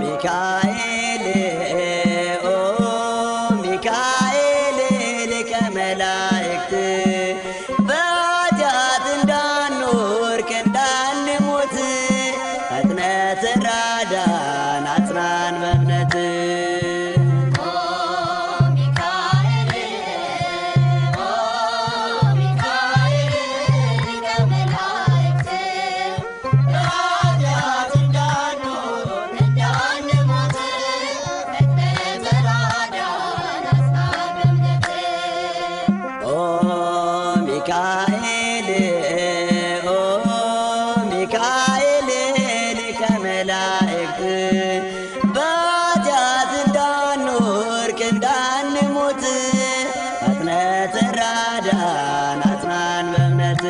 ሚካኤል ኦ ሚካኤል ሊቀ መላእክት፣ በኃጢአት እንዳንወድቅ እንዳንሞት ፈጥነህ ተራዳን አጽናን በእምነት። ኦ ሚካኤል ኦ ሚካኤል ሊቀ መላእክት፣ በኃጢአት እንዳንወድቅ እንዳንሞት ፈጥነህ ተራዳን አጽናን በእምነት።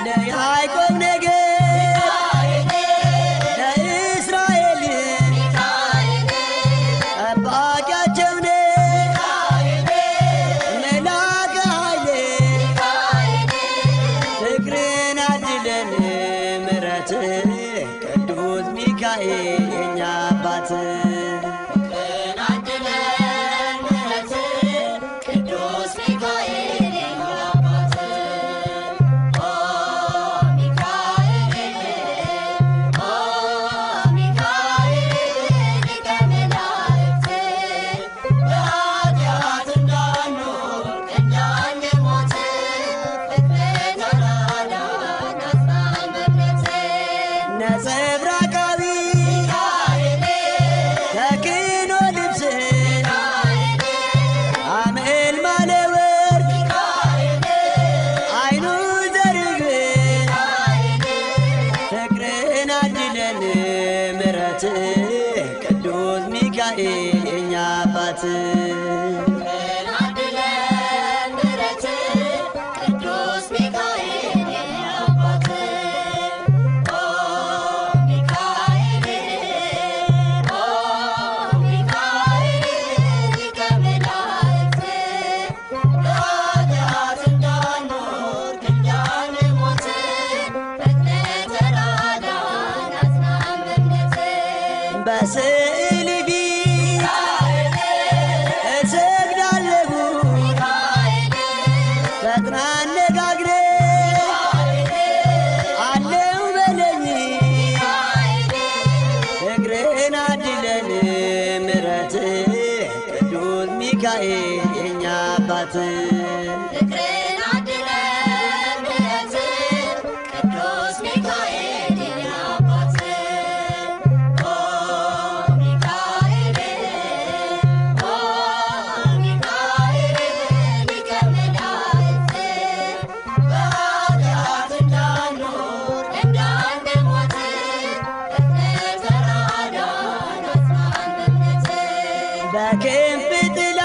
ለያዕቆብ ነገድ ለእስራኤል ጠባቂያቸው ነህ መልአከ ኃይል፣ ፍቅርን አድለን ምሕረት ቅዱስ ሚካኤል የኛ አባት። ነጸብራቃዊ ተክኖ ልብስ አመልማለ ወርቅ አይኑ ዘርግ፣ ፍቅርን አድለን ምሕረት ቅዱስ ሚካኤል የኛ አባት። በስዕል ፊት እሰግዳለሁ፣ ፈጥና አነጋግረ አለው በለኝ፣ ፍቅርን አድለን ምሕረት ቅዱስ ሚካኤል የኛ አባት። በክንፍ ጥላ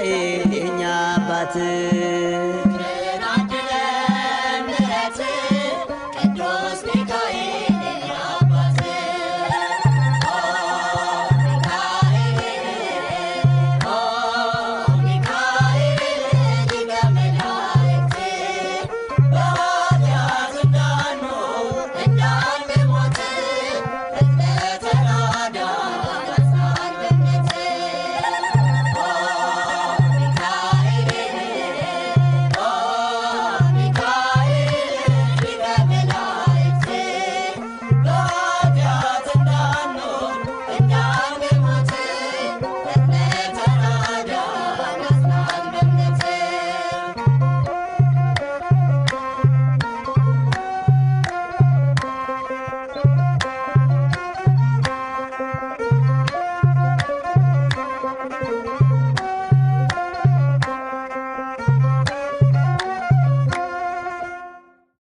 ሚካኤል